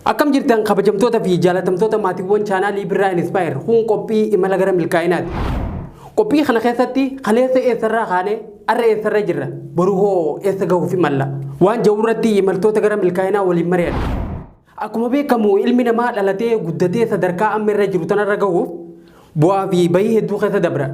Akkam jirtan, kabajamtoota fi jaalatamtoota maatiiwwan chaanaalii Birraa Inspire? Kun qophii imala gara milkaa'inaati. Qophii kana keessatti kaleessa eessarraa kaanee har'a eessarra jirra, boru hoo eessa gahuuf imalla waan jedhu irratti imaltoota gara milkaa'inaa waliin mari'anna. Akkuma beekamu, ilmi namaa dhalatee guddatee sadarkaa amma irra jiru tanarra gahuuf bu'aa fi bahii hedduu keessa dabra.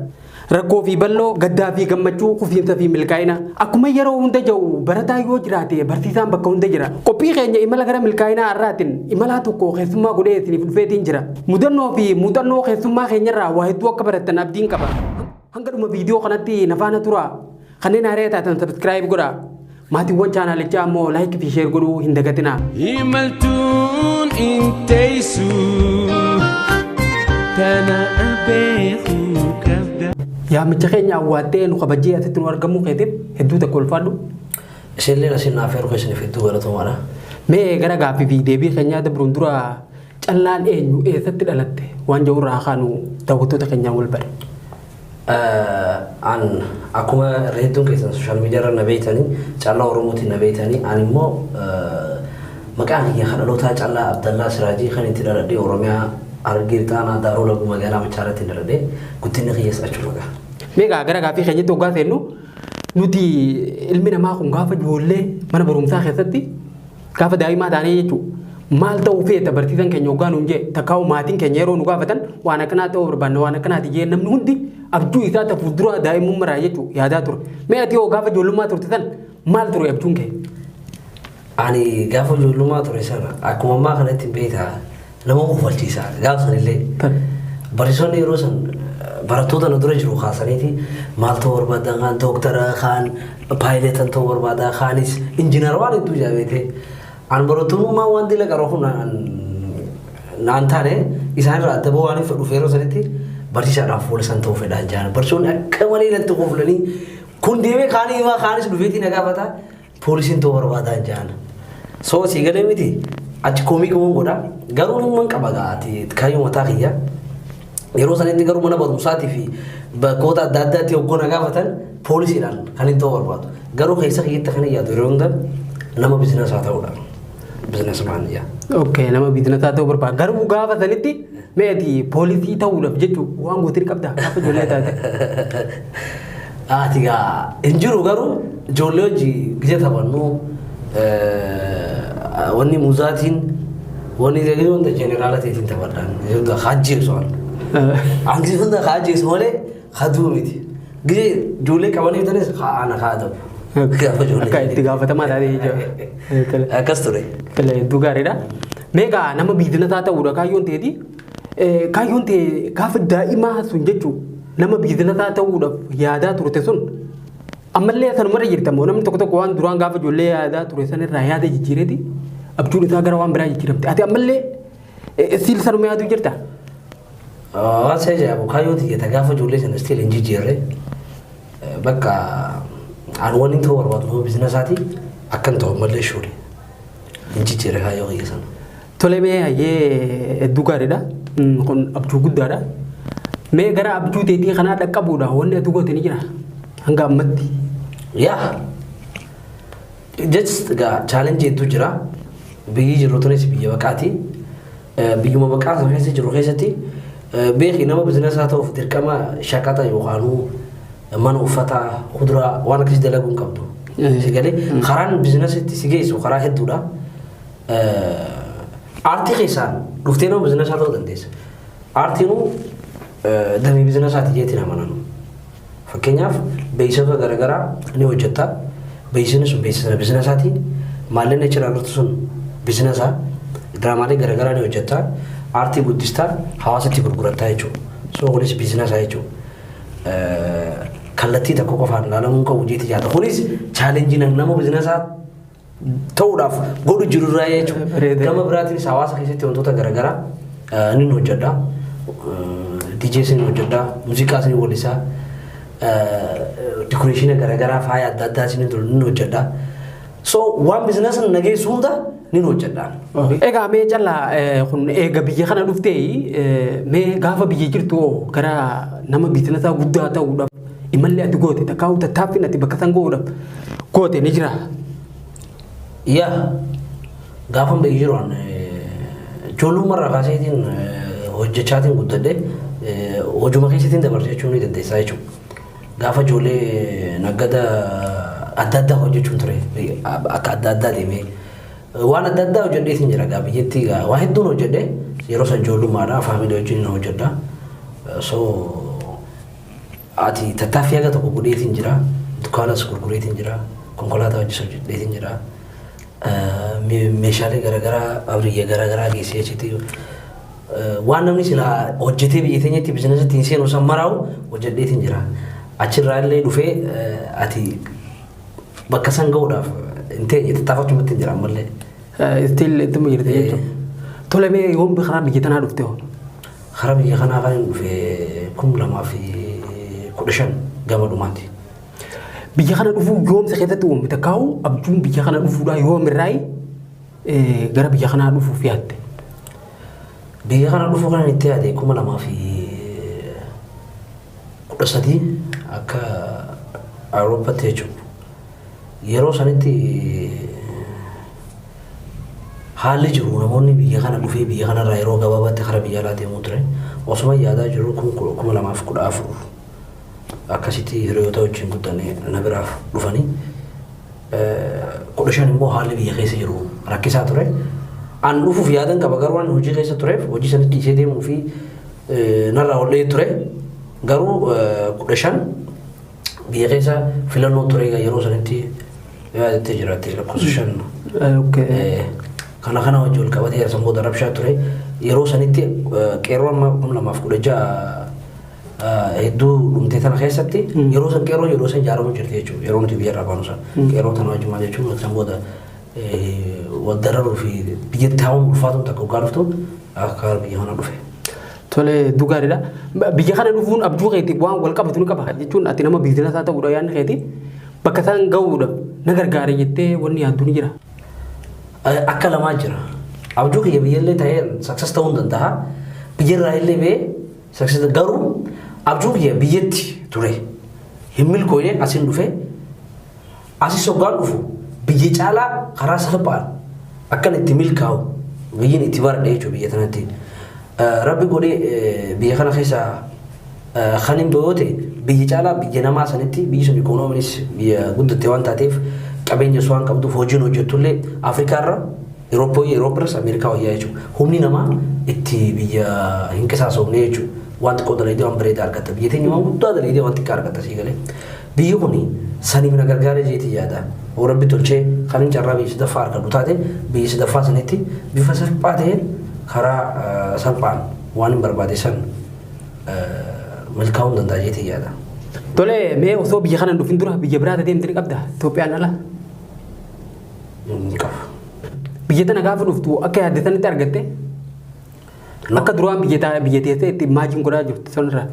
Rakkoo fi bal'oo, gaddaa fi gammachuu, kufiinsa fi milkaa'ina. Akkuma yeroo hunda jedhu, barataa yoo jiraate barsiisaan bakka hunda jira. Qophii keenya imala gara milkaa'inaa har'aatiin imalaa tokko keessummaa godhee isiniif dhufeetiin jira. Mudannoo fi muuxannoo keessummaa keenyarraa waa hedduu akka barattan abdiin qaba. Hanga dhuma viidiyoo kanatti na faana turaa. Kanneen haaraa taatan subscribe godhaa. Maatiiwwan chaanaalichaa ammoo like fi share godhuu hin dagatinaa. Imaltuun inteessu tana beekuu qabda. Yaamicha keenya awwaattee nu kabajjee asitti nu argamuu keetiif hedduu tokko ulfaadhu. Isinillee asiin naaf yeroo keessaniif hedduu galatoomaadha. Mee gara gaaffii fi deebii keenyaa dabruun dura, Callaan eenyu, eessatti dhalatte waan jedhu irraa kaanu daawwattoota keenyaan wal bare. An akkuma irra hedduun keessan social media irra na beektanii, Callaa Oromootiin na beektanii, an immoo maqaan kiyya kan dhalootaa Callaa Abdallaa Siraajii. Kan itti dhaladhee Oromiyaa, Harargee Lixaanaa, Daaroo Labuu, magaalaa Machaaratti dhaladhee, guddinni kiyyas achuma gaha. Mee egaa gara gaaffii keenyatti hoggaa seennu, nuti ilmi namaa kun gaafa ijoollee mana barumsaa keessatti, gaafa daa'imaa taanee jechuudha, maal ta'uu feeta barsiisan keenya hoggaa nuun jee, takkaa'u maatiin keenya yeroo nu gaafatan, waan akkanaa ta'uu barbaanna, waan akkanaati jee, namni hundi abjuu isaa ta fuulduraa daa'imummaa jechuudha yaadaa ture. Mee ati hoo gaafa ijoollummaa turte san maal ture abjuun kee? Ani gaafa ijoollummaa ture sana akkuma ammaa kanatti beektaa nama kofalchiisa gaafa sanillee. Barsiisonni yeroo san barattoota na dura jiru kaasaniiti maal ta'uu barbaadan, kaan dooktara, kaan paayileetan ta'uu barbaada, kaanis injiinara, waan hedduu jaabeete. An barattoonnummaa waan dila qaroo kun naan taane, isaanirraa adda ba'uu waan hin fedhuuf yeroo sanitti barsiisaadhaan poolisan ta'uu fedhaan jaan. Barsiisonni akka malee natti koflanii, kun deemee kaanii himaa, kaanis dhufeetii na gaafata, poolisiin ta'uu barbaadaan jaan. So sii galee miti, achi komii kamuun godha, garuu dhimma qaba gaati kaayyoo mataa kiyya. Yeroo sanitti garuu mana barumsaatii fi bakkoota adda addaatti hoggoo na gaafatan poolisiidhaan kan hin ta'uu barbaadu. Garuu keessa kiyyatti kan hin yaadu yeroo hunda nama bizinesaa ta'uudha. Businessman yaa. Okay, nama biizinesaa ta'uu barbaada. Garuu gaafa sanitti mee ati poolisii ta'uudhaaf jechuun waan gootii qabda gaafa ijoollee taate? Ati gaa hin jiru, garuu ijoollee hojii gija taphannu, wanni muuzaatiin, wanni hunda jeneraala ta'eetiin taphadhaan hunda kaajjeessu an. Angi hunda kaajjeessu malee kaduu miti. Gije ijoollee qabanii bitanis ana kaadabu. Gaafa ijoollee. Akka itti gaafatamaa taatee jechuudha. Akkas ture. Tole, hedduu gaariidha. Mee gaa nama biizinesaa ta'uudha kaayyoon ta'eeti. Kaayyoon ta'e gaafa daa'imaa sun jechuun nama biizinesaa ta'uudhaaf yaadaa turte sun ammallee sanumarra jirta moo namni tokko tokko waan duraan gaafa ijoollee yaadaa ture sanirraa yaada jijjiireeti abjuun isaa gara waan biraa jijjiiramte? Ati ammallee still sanuma yaaduu jirta? Waan isa ajaa'ibu, kaayyoo tiyyata gaafa ijoollee sana still hin jijjiirre. Bakka an wanni ta'uu barbaadu nama bizinesaati akkan ta'u mallee shuure hin jijjiirre kaayyoo kiyya sana. Tole, mee hayyee, hedduu gaariidha. Kun abjuu guddaadha. Mee gara abjuu teetii kanaa dhaqqabuudha wanni ati goote ni jira hanga ammatti? Yaa, just gaa challenge hedduu jira. Biyyi jirru tunis biyya baqaati. Biyyuma baqaa sana keessa jiru keessatti beeki, nama bizinesaa ta'uuf dirqama shaqaxa yookaanuu mana uffataa, kuduraa, waan akkasii dalaguu hin qabdu. Si galee, karaan bizinesitti si geessu karaa hedduudha. Aartii keessaan dhuftee nama bizinesaa ta'uu dandeessa. Aartiinuu damee bizinesaati jeetiin amananu. Fakkeenyaaf, beeksisoota garaagaraa ni hojjetta. Beeksisni sun beeksisa bizinesaati. Maallaqni achirraa argatu sun bizinesaa. Diraamaalee garaagaraa ni hojjetta. Aartii guddistaa, hawaasatti gurgurattaa jechuudha. So kunis bizinesaa jechuudha. Kallattii tokko qofaan ilaalamuu hin qabu jeeti yaada. Kunis challenge nama bizinesaa ta'uudhaaf godhu jirurraa jechuudha. Bareeda. Gama biraatiinis hawaasa keessatti wantoota garaagaraa ni hojjedha. DJs ni hojjedha, muuziqaas ni wallisaa, decoration garaagaraa, faaya adda addaas ni hojjedha. So waan bizinasa nageessu hunda ni hojjedha. Egaa mee Callaa, kun eega biyya kana dhuftee, mee gaafa biyya jirtu hoo gara nama biizinesaa guddaa ta'uudhaaf imalli ati goote, takkaa'u tattaaffiin ati bakka san ga'uudhaaf goote ni jira? Yaa, gaafa biyya jiru an Ijoollummaa kaaseetiin hojjechaatiin guddadhe, hojuma keessattiin dabarse jechuu ni dandeessaa jechuudha. Gaafa ijoollee naggada adda addaa hojjechuun ture, akka adda addaa deemee waan adda addaa hojjedheetiin jira. Gaa biyyatti waa hedduun hojjedhe. Yeroo san ijoollummaadha, faamilii wajjin hojjedha. So ati tattaaffii haga tokko godheetiin jira, dukaanas gurgureetiin jira, konkolaataa hojii hojjedheetiin jira, meeshaalee garaagaraa biyya garaagaraa geessee achitti waan namni silaa hojjetee biyya teenyatti biizinasitti hin seenu san maraa'u hojjedheetiin jira. Achirraa illee dhufee ati bakka san gahuudhaaf hin teenye, tattaafachumatti hin jira ammallee. Still ittuma jirti jechuudha. Tole, mee yoom karaa biyya tanaa dhufte hoo? Karaa biyya kanaa kan hin dhufe 2015 gama dhumaati. Biyya kana dhufuu yoomsa keessatti uumame? Takkaa'u abjuun biyya kana dhufuudhaa yoomirraayi gara biyya kanaa dhufuuf yaadde? Biyya kana dhufuu kan itti yaade 2013 akka Awurooppaatti jechuudha. Yeroo sanitti haalli jiru namoonni biyya kana dhufee biyya kanarraa yeroo gabaabaatti karaa biyya alaa deemuu ture. Osuma yaadaa jiru 2014 akkasitti hiriyoota wajjin guddanne na biraaf dhufanii. 15 immoo haalli biyya keessa jiru rakkisaa ture. An dhufuuf yaadan qaba, garuu waan hojii keessa tureef hojii sanatti dhiisee deemuu fi narraa ol ture. Garuu 15 biyya keessa filannoo ture yeroo sanitti yaadattee jiraatte lakkoofsa 5. Kana kana wajji wal qabatee san booda rabshaa ture. Yeroo sanitti qeerroo amma 2016 hedduu dhumtee tana keessatti yeroo san qeerroo yeroo san ijaaramu jirti jechuudha. Yeroo nuti biyya irraa baanu san qeerroo tana wajjin maal jechuun san booda wal dararuu fi biyyatti taa'uun ulfaatuun takka hoggaa dhuftu akka biyya kana dhufe. Tole, hedduu gaariidha. Biyya kana dhufuun abjuu keetii waan wal qabatu ni qaba jechuun ati nama biizinaasaa ta'uudha yaadni keetii bakka isaan gahuudhaaf na gargaara jettee wanni yaaddu ni jira. Akka lamaa jira. Abjuu kiyya biyyallee ta'ee success ta'uu hin danda'a. Biyyarraa illee ba'ee success, garuu abjuu kiyya biyyatti ture. Hin milkooyne, asiin dhufe. Asis hoggaan dhufu biyya caalaa karaa salphaan akkan itti milkaa'u biyyin itti baradhe jechuudha biyya tanatti. Rabbi godhee biyya kana keessa kan hin yoo ta'e biyya caalaa biyya namaa sanitti biyyi sun ikoonomiinis biyya guddatte waan taateef, qabeenya waan qabduuf, hojiin hojjettullee Afrikaarra Eurooppaa, Eurooppaarras Ameerikaa wayyaa jechuudha. Humni namaa itti biyya hin qisaasofne jechuudha. Waan xiqqoo dalaydee waan bareedaa argatta. Biyya teenya waan guddaa dalaydee waan xiqqaa argatta sii galee. Biyyi kuni saniif na gargaara jeetii yaada. Yoo Rabbi tolchee kan hin carraa biyya sadaffaa argadhu taate, biyya sadaffaa sanitti bifa salphaa ta'een karaa salphaan waan hin barbaade san milkaa'uu hin danda'a jeetii yaada. Tole, mee osoo biyya kana hin dhufin dura biyya biraa deemte ni qabda Itoophiyaan ala? Hin qabu. Biyya tana gaafa dhuftu akka yaadde sanitti argatte? Akka duraan biyya biyya teessee itti imagine godhaa jirtu sanirraa?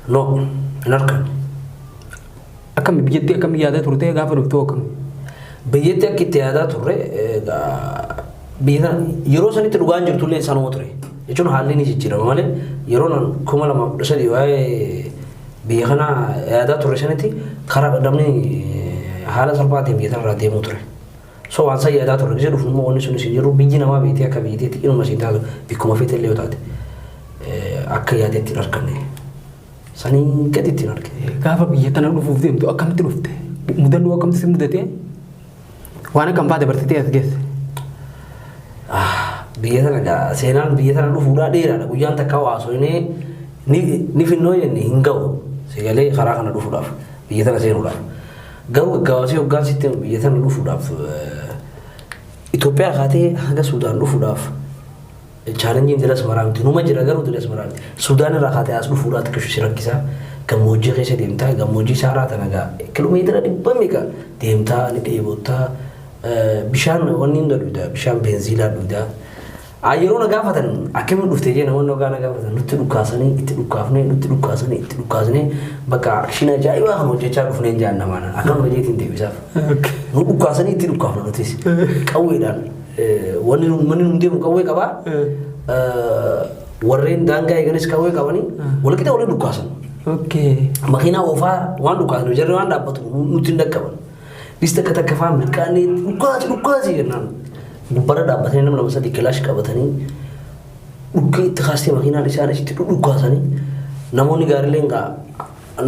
No, hin arganne. Akkami biyyatti akkami yaadaa turte, gaafa dhuftu akkami? Biyyatti akka itti yaadaa turre, biyya yeroo sanitti dhugaan jirtullee sanuma ture. Jechuun haalli ni jijjiirama malee yeroo 2013 waa'ee biyya kana yaadaa turre sanitti karaa namni haala salphaatiin biyya tanarraa deemuu ture. So waan san yaadaa turre gisee dhufu immoo wanni sun isin jiru, biyyi namaa beektee akka biyyattiitti inuma isin taatu bikkuma feete illee yoo taate akka yaadetti hin arganne. Sanii gaditti hin argine. Gaafa biyya tana dhufuuf deemtu akkamitti dhufte? Mudannoo akkamtu si mudate? Waan akkam fa'aa dabarsitee as geesse? Biyya tana gaa seenaan biyya tana dhufuudhaa dheeraadha. Guyyaan takka haasofnee ni finnoo jenne hin ga'u. Sagalee karaa kana dhufuudhaaf, biyya tana seenuudhaaf. Garuu gaggabaabsee hoggaan sitti biyya tana dhufuudhaaf Itoophiyaa kaatee hanga Suudaan dhufuudhaaf challengeiin dilas maraa miti. Numa jira, garuu dilas maraa miti. Suudaan irraa kaatee as dhufuudhaaf xiqqishu si rakkisaa. Gammoojjii keessa deemtaa, gammoojjii saaraa tana gaa kiiloomeetira dhibba meeqa deemtaa, ni dheebottaa. Bishaan wanni hunda dhugdaa, bishaan beenziilaa dhugdaa. Yeroo na gaafatan akkamiin dhufte jee, namoonni hoggaa na gaafatan, nutti dhukkaasanii itti dhukkaafnee, nutti dhukkaasanii itti dhukkaasnee, bakka action ajaa'ibaa kan hojjechaa dhufneen jaan namaan akkanuma jeetiin deebisaaf. Nu dhukkaasanii itti dhukkaafna nutis qawweedhaan, wanni manni nu deemu qawwee qabaa, warreen daangaa eeganis qawwee qabanii walqixa walii dhukkaasan. Makiinaa oofaa waan dhukkaasan jarri waan dhaabbatu nutti hin dhaqqaban. Bis takka takka faa mirqaanee dhukkaasi dhukkaasi jennaan. Gubbaarra dhaabbatanii nama lama sadii kilaash qabatanii Dhukkee itti kaastee makiinaan isaan asitti dhudhukkaasanii namoonni gaariileen gaa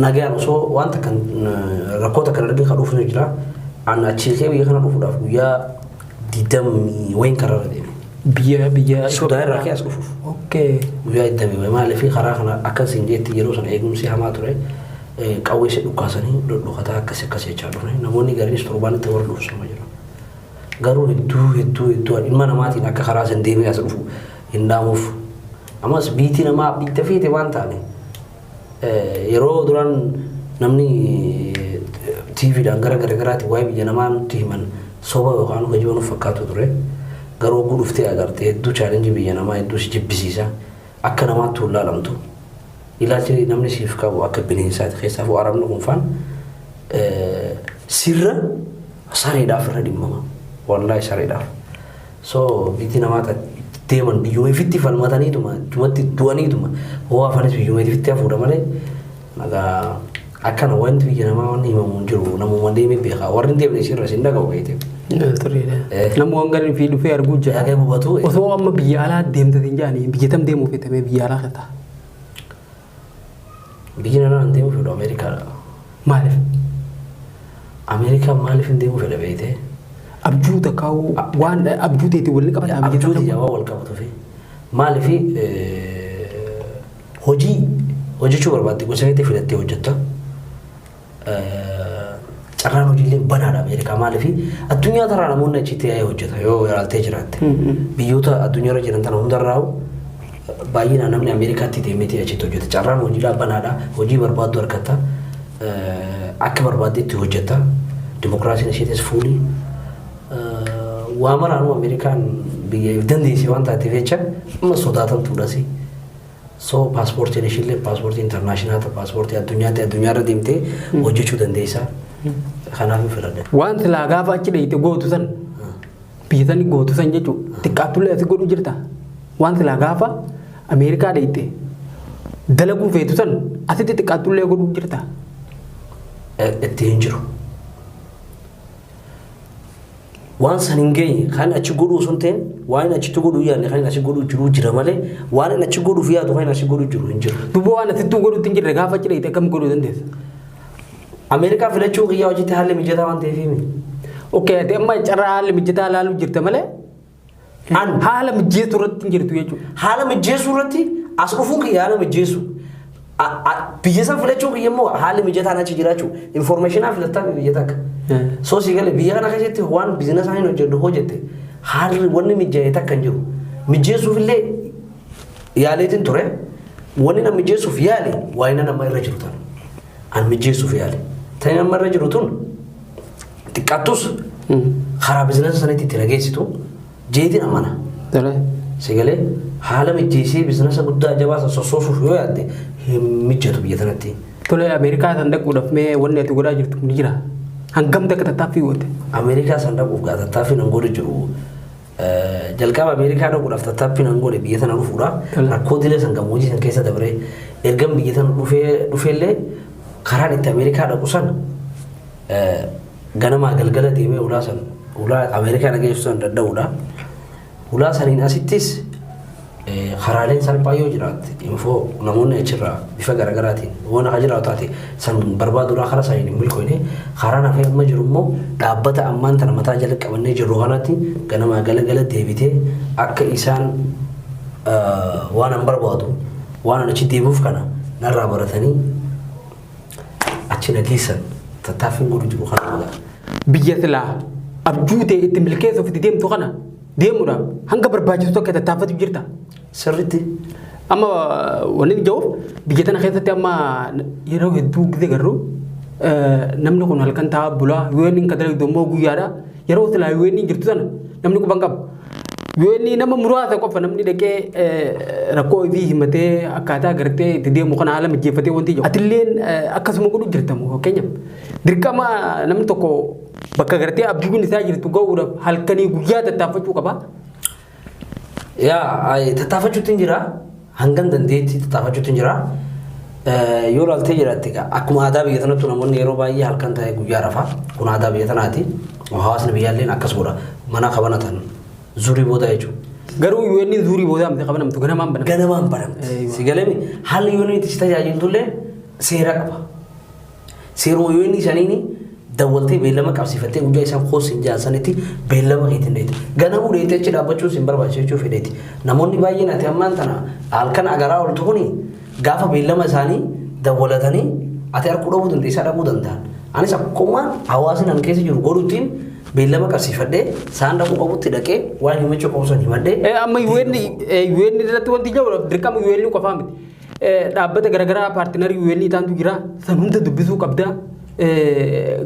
nagaan osoo waan takka rakkoo takka argee kan dhufu jira. An achii kee biyya kana dhufuudhaaf guyyaa 20 wayin karaarra deeme. Biyya Sudaan irraa kee as dhufuuf. Guyyaa 20 wayi maaliif karaa kana akka isin jeetti yeroo sana eegumsi hamaa ture qawwee isa dhukkaasanii dhodhokataa akkas akkas jechaa dhufne namoonni gariinis torbaanitti warra dhufu sama jira. Garuu hedduu hedduu hedduu ilma namaatiin akka karaa san deemee as dhufu hin dhaamuuf. Ammas biitii namaa biitta feete waan taane yeroo duraan namni TVdhaan gara garagaraatti waa'ee biyya namaa nutti himan soba yookaan hojii nuuf fakkaatu ture. Garuu oguu dhuftee agarte hedduu chaalenjii biyya namaa hedduu si jibbisiisa. Akka namaatti hullaalamtu. Ilaalchi namni siif qabu akka bineensaati. Keessaafuu arabni kun faan sirra sareedhaaf irra dhimmama. Wallaahi sareedhaaf. So biyyi namaa deeman biyyuma ifitti falmataniituma jumatti du'aniituma hoo hafanis biyyuma ifitti hafuudha malee nagaa akkana wanti biyya namaa wanni himamu hin jiru namuma deemee beeka warri hin deemne isirra isin dhaga'u beekte. Sirriidha. Namni waan gadi fi dhufee arguu jira. Yaaqee gubatu. Osoo amma biyya alaa deemte hin jaanii biyya tam deemuu feetame biyya alaa keessaa? Biyyi naannoo hin deemuu fedhu Ameerikaadha. Maaliif? Ameerikaan maaliif hin deemuu fedha beekte? Abjuu takkaa'uu waan abjuu teetii waliin qabataa biyya Abjuu tam tiyya waan wal qabatuufi. Maaliif hojii hojjechuu barbaadde gosa feete filattee hojjetta. Carraan hojiilee banaadha Ameerikaa maaliif addunyaa taraa namoonni achitti yaa'ee hojjeta yoo ilaaltee jiraatte. Biyyoota addunyaarra jiran tana hundarraa baay'inaan namni Ameerikaatti deemeeti achitti hojjeta. Carraan hojiidhaa banaadha. Hojii barbaaddu argatta. Akka barbaaddetti hojjetta. Dimokiraasiin isheetis fuulii. Waa maraanuu Ameerikaan biyya dandeesse waan taateef jecha amma sodaatamtuudhas. So paaspoortiin ishiillee paaspoortii international paaspoortii addunyaatti addunyaarra deemtee hojjechuu dandeessa. Kanaaf hin filadha. Waan silaa gaafa achi dheeyite gootu san biyya sani gootu san jechuudha. Xiqqaattullee asi godhu jirta. Waan silaa gaafa Ameerikaa dheeyite dalaguu feetu san asitti xiqqaattullee godhu jirta. Itti hin jiru. Waan san hin geenye kan achi godhuu osoo hin ta'in waan achitti godhuu yaadne kan achi godhuu jiru jira malee waan achi godhuuf yaadu kan achi godhuu jiru hin jiru. Duuba waan asittuu godhuutti hin jirre gaafa achi dheeyite akkam godhuu dandeessa? Ameerikaa filachuu kiyyaa hojiitti haalli mijataa waan ta'eef himi. Okay, ati amma carraa haalli mijataa ilaaluu jirta malee An haala mijeessuu irratti hin jirtu jechuudha. Haala mijeessuu irratti as dhufuun kiyya haala mijeessu. Biyya san filachuu kiyya immoo haalli mijataan achi jiraachuu informationaa filattaa biyya takka. So si galee biyya kana keessatti waan biizinasa hin hojjedhu hojjette haalli wanni mijaa'e takka hin jiru. Mijeessuuf illee yaaleetiin ture. Wanni na mijeessuuf yaale waa'ina nama irra jiru tan. An mijeessuuf yaale. Tani nama irra jiru tun xiqqaattus karaa biizinasa sanitti itti nageessitu jeetiin amana. Si galee haala mijeessee biizinasa guddaa jabaa san sossoosuuf yoo yaadde hin mijatu biyya tanatti. Tole Ameerikaa san dhaquudhaaf mee wanni ati godhaa jirtu ni jira? Hangam takka tattaaffii goote? Ameerikaa san dhaquuf gaa tattaaffii nan godhe jiru. Jalqaba Ameerikaa dhaquudhaaf tattaaffii nan godhe biyya tana dhufuudha. Rakkoo dilee san gammoojjii san keessa dabree ergan biyya tana dhufeellee karaan itti Ameerikaa dhaqu san ganamaa galgala deemee ulaa san ulaa Ameerikaa dhageessu san dadhabuudha. Ulaa saniin asittis karaaleen salphaa yoo jiraatte infoo namoonni achirraa bifa garaagaraatiin waan akka jiraatu taate san barbaaduudhaa karaa saniin hin milkoine karaan hafee amma jiru immoo dhaabbata ammaan tana mataa jala qabannee jirru kanatti ganamaa galagala deebitee akka isaan waan an barbaadu waan an achi deebi'uuf kana narraa baratanii achi na geessan tattaaffiin godhu jiru kana godha. Biyya silaa abjuu ta'e itti milkeessuuf itti deemtu kana deemuudhaaf hanga barbaachisu tokko tattaaffatu jirta. Sirriitti. Amma wanni inni jiruuf biyya tana keessatti amma yeroo hedduu gizee garuu namni kun halkan taa'aa bulaa yoo inni kan dalagdu immoo guyyaadha. Yeroo silaa yoo inni jirtu sana namni quban qabu. Yoo inni nama muraasa qofa namni dhaqee rakkoo ofii himatee akkaataa gartee itti deemu kana haala mijeeffatee wanti jiru. Atilleen akkasuma godhu jirtamu fakkeenyaaf. Dirqama namni tokko bakka gartee abjuun isaa jirtu ga'uudhaaf halkanii guyyaa tattaaffachuu qaba. Yaa tattaafachuutti hin jira. Hangam dandeetti tattaafachuutti hin jira. Yoo ilaaltee jiraatte egaa akkuma aadaa biyya tanattu namoonni yeroo baay'ee halkan ta'e guyyaa rafa. Kun aadaa biyya tanaati. Hawaasni biyyaalleen akkas godha. Mana kabanatan zurii booda jechuudha. Garuu UN zuurii boodaa miti qabanamtu ganamaan banamti. Ganamaan banamti. Si galemi haalli UN itti si tajaajiltullee seera qaba. Seeruma UN saniini dawwaltee beellama qabsiifattee guyyaa isaan koos hin jaansanitti beellama keetiin dheeti. Ganamuu dheetee achi dhaabbachuun sin barbaachisu jechuu fedheeti. Namoonni baay'een ati ammaan tana halkan agaraa ooltu kuni gaafa beellama isaanii dawwalatanii ati arguu dhabuu dandeessaa dhabuu danda'an. Anis akkuma hawaasni an keessa jiru godhuttiin beellama qabsiifadhee saan dhaquu qabutti dhaqee waan himachuu qabu san himadhee. Amma UN UN irratti wanti jiru dirqama UN qofaa miti. Dhaabbata garaagaraa partner UN taantu jira. San hunda dubbisuu qabda.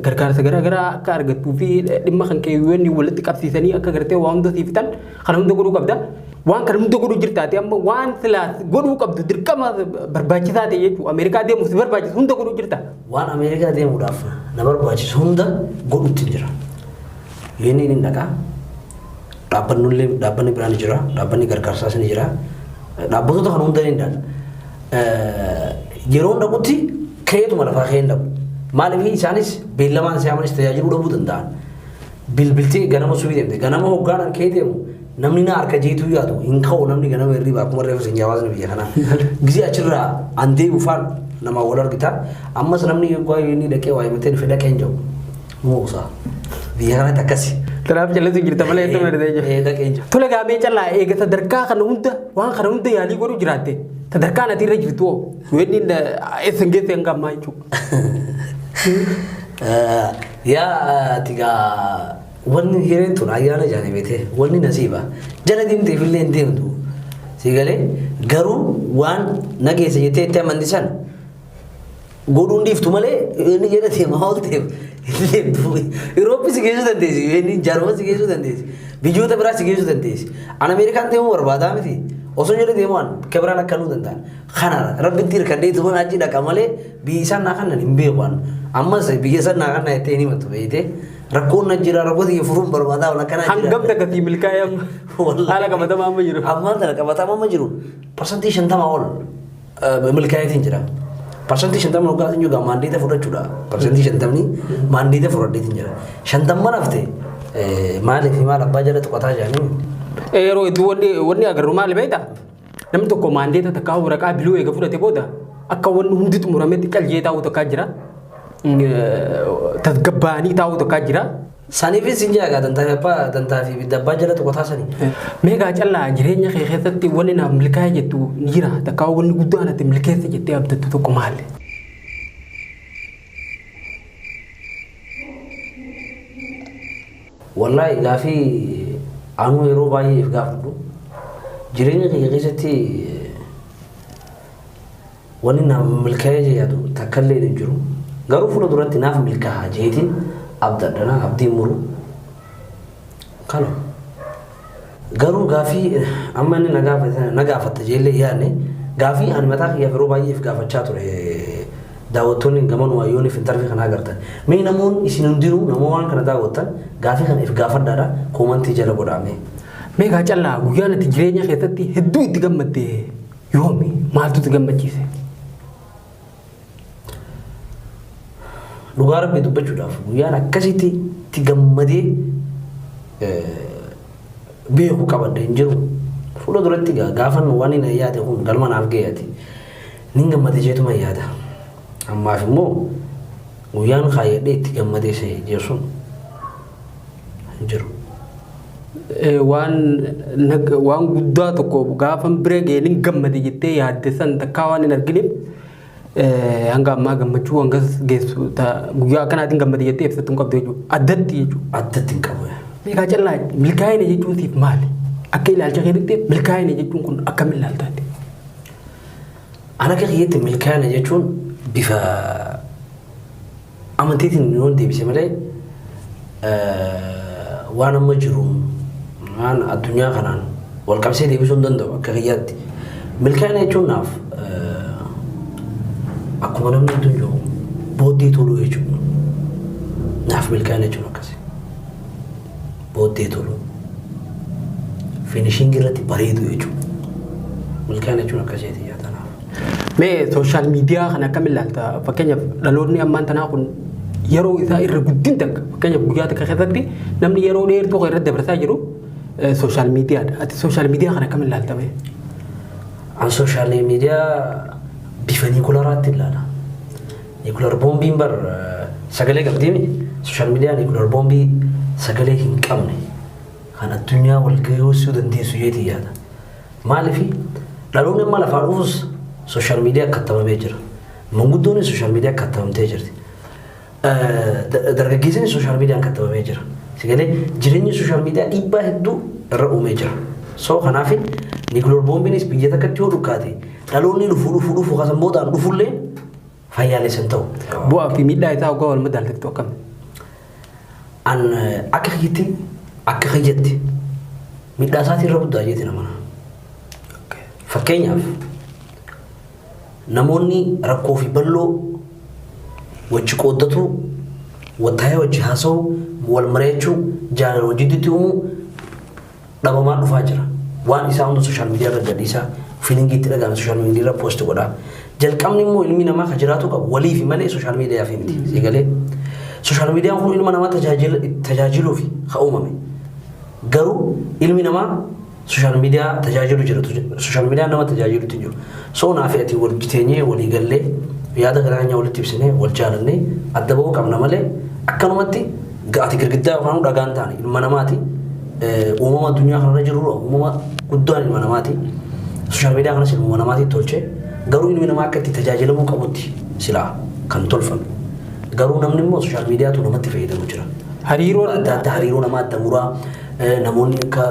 Gargaarsa garaagaraa akka argattuu fi dhimma kan kee UN walitti qabsiisanii akka gartee waa hunda siif fixan kana hunda godhuu qabda. Waan kana hunda godhuu jirtaati amma waan silaa godhuu qabdu dirqama barbaachisaa ta'e jechuudha. Ameerikaa deemuuf si barbaachisu hunda godhuu jirta. Waan Ameerikaa deemuudhaaf na barbaachisu hunda godhutti jira. UN ni dhaqaa. Dhaabbannullee dhaabbanni biraan ni jira. Dhaabbanni gargaarsaas ni jira. Dhaabbatoota kana hunda ni dhaqa. Yeroo dhaqutti keetuma lafaa kee hin dhaqu. Maaliif isaanis beellamaan si'amanis tajaajiluu dhabuu danda'an. Bilbiltee ganama subii deemte ganama hoggaanaan kee deemu namni na harka jeetuu yaadu hin ka'u namni ganama hirriba akkuma reefu sin hawaasni biyya kanaa. Gizee achirraa an deemu faan namaa wal argita. Ammas namni yoggaa inni dhaqee waa himatee dhufe dhaqee hin jiru. Muusaa. Biyya kanatti akkasi. Kanaaf callisuu jirta malee hedduu malee Ee, dhaqee hin jiru. Tole gaamee callaa eega sadarkaa kana hunda waan kana hunda yaalii godhuu jiraatte sadarkaan ati irra jirtu hoo UN eessa hin geesse hanga ammaa jechuudha. Yaa atigaa wanni hireen tun ayyaana jaanii beetee wanni nasiiba jala deemteef illee hin deemtu. Si galee garuu waan nageessa jettee itti amantisan godhuun dhiiftu malee inni jala deema oolteef hin deemtu. Eurooppii si geessuu dandeessi, inni Jarman si geessuu dandeessi, biyyoota biraa si geessuu dandeessi. An Ameerikaan deemuu barbaadaa miti. Osoo jala deemu an kibiraan akka nuu danda'an. Kana rabbitti hirkadhee tuman achi dhaqa malee biyyi isaan naa kannan hin beeku an. Ammas biyya isaan naa kannan jettee hin himattu beeyte. Rakkoon na jira rakkoo xiyya furuun barbaadaa wal akkanaa jira. Hangam takka sii milkaa'ee amma haala qabatamaa amma jiru. Ammaan tana qabatamaa amma jiru 50% ol milkaa'eetiin jira. 50% hoggaa jiru mandate fudhachuudha. 50% mandate fudhadheetiin jira. 50 hafte maaliif maal abbaa jala tuqataa jiranii. Yeroo hedduu wanni agarru maali beektaa? Namni tokko mandate takkaa waraqaa blue eega fudhate booda akka wanni hundi xumurametti qaljee taa'uu takkaa jira. Tasgabbaa'anii taa'uu takkaa jira. Saniifis hin jaagaa dantaa fi abbaa dantaa fi ibidda abbaa jala tuqataa sanii. Meegaa callaa jireenya kee keessatti wanni naaf milkaa'e jettu ni jira. Takkaa wanni guddaan ati milkeessa jettee abdattu tokko maali? Wallaahi gaafii anuu yeroo baay'ee if gaafadhu jireenya kiyya keessatti wanni naaf milkaa'ee jedhatu takka illee hin jiru. Garuu fuula duratti naaf milkaa'a jeetiin abdadhana abdiin muru. Kalo. Garuu gaafii amma inni na gaafatta jeellee yaadne gaafii ani mataa kiyyaaf yeroo baay'ee if gaafachaa ture. Daawwattoonni gamanuma yooniif interview kana agartan. Mee namoonni isin hundinuu namoota waan kana daawwattan gaafii kana if gaafadhaadha comment jala godhaame. Meegaa callaa guyyaan ati jireenya keessatti hedduu itti gammadde yoomi maaltu si gammachiise? Dhugaa rabbii dubbachuudhaaf guyyaan akkasitti itti gammadee beeku qabadde hin jiru. Fuula duratti gaafan waan inni yaade kun galma naaf ga'eeti. Nin gammade jeetuma yaada. Ammaaf immoo guyyaan kaayyadhee itti gammadee see jechuun hin jiru. Waan guddaa tokko gaafan bira ga'e nin gammade jettee yaadde san takkaa waan hin argineef hanga ammaa gammachuu hangas geessu guyyaa akkanaatiin gammade jettee ibsattu hin qabdu jechuudha. Addatti jechuudha. Addatti hin qabu. Meegaa callaa milkaa'ina jechuun siif maali? Akka ilaalcha keetitti milkaa'ina jechuun kun akkamiin ilaaltaati? An akka kiyyatti milkaa'ina jechuun bifa amantiitiin yoon deebise malee waan amma jiru waan addunyaa kanaan wal qabsee deebisuu hin danda'u akka kiyyaatti. Milkaa'ina jechuun naaf akkuma namni hedduun jiru booddee toluu jechuudha. Naaf milkaa'ina jechuun akkasi. Booddee toluu. Finishing irratti bareedu jechuudha. Milkaa'ina jechuun akkasiiti yaadanaaf. Mee social media kana akkamiin ilaalta? Fakkeenyaaf dhaloonni ammaan tanaa kun yeroo isaa irra guddin takka fakkeenyaaf guyyaa takka keessatti namni yeroo dheertuu irratti dabarsaa jiru Social mediadha. Ati social media kana akkamiin ilaalta mee? An social media bifa nuclearaatti ilaala. Nuclear boombiin bar sagalee qabdiimi. Social media nuclear boombii sagalee hin qabne kan addunyaa wal geessuu dandeessu jeetii yaada. Maaliif dhaloonni amma lafaa dhufus social media kattamamee jira. Manguddoon social media kattamamtee jirti. Dargaggeessi social mediaan kattamamee jira. Sagalee jireenyi social media dhiibbaa hedduu irra uumee jira. So kanaaf nuclear boombiinis biyya takkatti yoo dhukkaate dhaloonni dhufu dhufu dhufu kasan boodaan dhufullee fayyaalessa hin ta'u. Bu'aa fi miidhaa isaa hoggaa wal madaaltiftu akkami? An akka kiyyatti miidhaa isaatii irra guddaa jeeti nama. Fakkeenyaaf, namoonni rakkoo fi bal'oo wajji qooddatu, wattaayee wajji haasa'u, wal mari'achuu, jaalala wajjitti uumuu dhabamaa dhufaa jira. Waan isaa hunda social media irra gadhiisaa, feelingii itti dhagahame social media irra post godhaa. Jalqabni immoo ilmi namaa kan jiraatu qabu waliif malee social media fi miti. Eegalee social mediaan kun ilma namaa tajaajiluuf kan uumame. Garuu ilmi namaa social media tajaajilu jira. Social mediaan nama tajaajilutti jiru. So naaf ati wal jiteenyee, walii gallee, yaada garaa walitti ibsinee, wal jaalannee adda ba'uu qabna malee akkanumatti ati girgiddaa yookaan dhagaan taane ilma namaati. Uumama addunyaa kanarra jiru uumama guddaan ilma namaati. Social media kanas ilma namaati tolche. Garuu ilmi namaa akka itti tajaajilamuu qabutti silaa kan tolfame. Garuu namni immoo social mediatu namatti fayyadamu jira. Hariiroon adda addaa, hariiroo namaa adda muraa, namoonni akka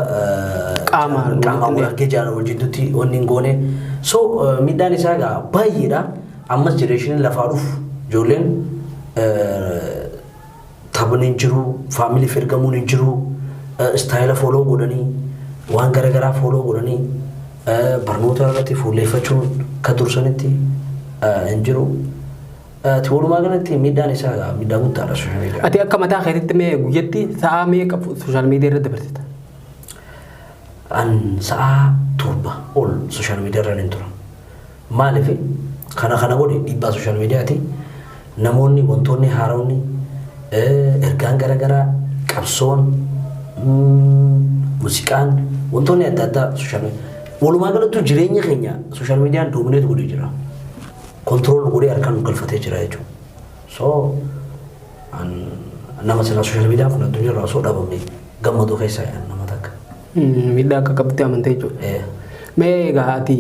Qaamaan qaamaan wal argee jaalala wal jidduutti wanni hin goone. So miidhaan isaa egaa baay'eedha. Ammas generationiin lafaa dhufu ijoolleen taphni hin jiru, familyf ergamuun hin jiru, style follow godhanii, waan garaagaraa follow godhanii, barnoota irratti fuulleeffachuun akka dursanitti hin jiru. Ati walumaa galatti miidhaan isaa miidhaa guddaadha social media. Ati akka mataa keetitti mee guyyatti sa'aa meeqa social media irra dabarsita? An sa'aa 7 ol social media irra hin tura. Maaliif kana kana godhe? Dhiibbaa social mediaati. Namoonni wantoonni haaronni, ergaan garaagaraa, qabsoon, muuziqaan, wantoonni adda addaa social media. Walumaa galatti jireenya keenya social mediaan dominate godhee jira. Control godhee harkaan nu galfatee jira jechuudha. So nama silaa social mediaan kun addunyaa irraa osoo dhabame gammaduu keessaa nama takka. Miidhaa akka qabdutti amantee jechuudha. Mee egaa ati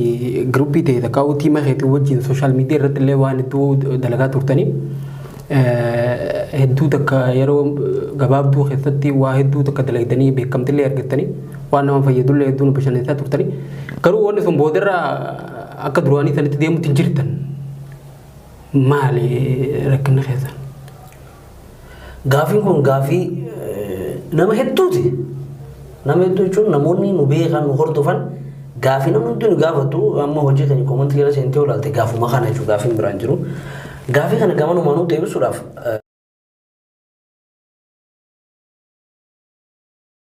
groupii ta'e takka teama keetii wajjin social media irratti illee waan hedduu dalagaa turtanii, hedduu takka yeroo gabaabduu keessatti waa hedduu takka dalagdanii beekamtillee argattanii, waan nama fayyadullee hedduu nu bashannansiisaa turtanii, garuu wanni sun boodarra akka duraanii sanitti deemutti hin jirtan, maali rakkinni keessan? Gaafiin kun gaafii nama hedduuti. Nama hedduu jechuun namoonni nu beekan, nu hordofan, gaafii namni hundi nu gaafatu. Amma hojii keenya commentii jala seentee olaalte gaafuma kana jechuudha, gaafiin biraan jiru. Gaafii kana gamanumaan deebisuudhaaf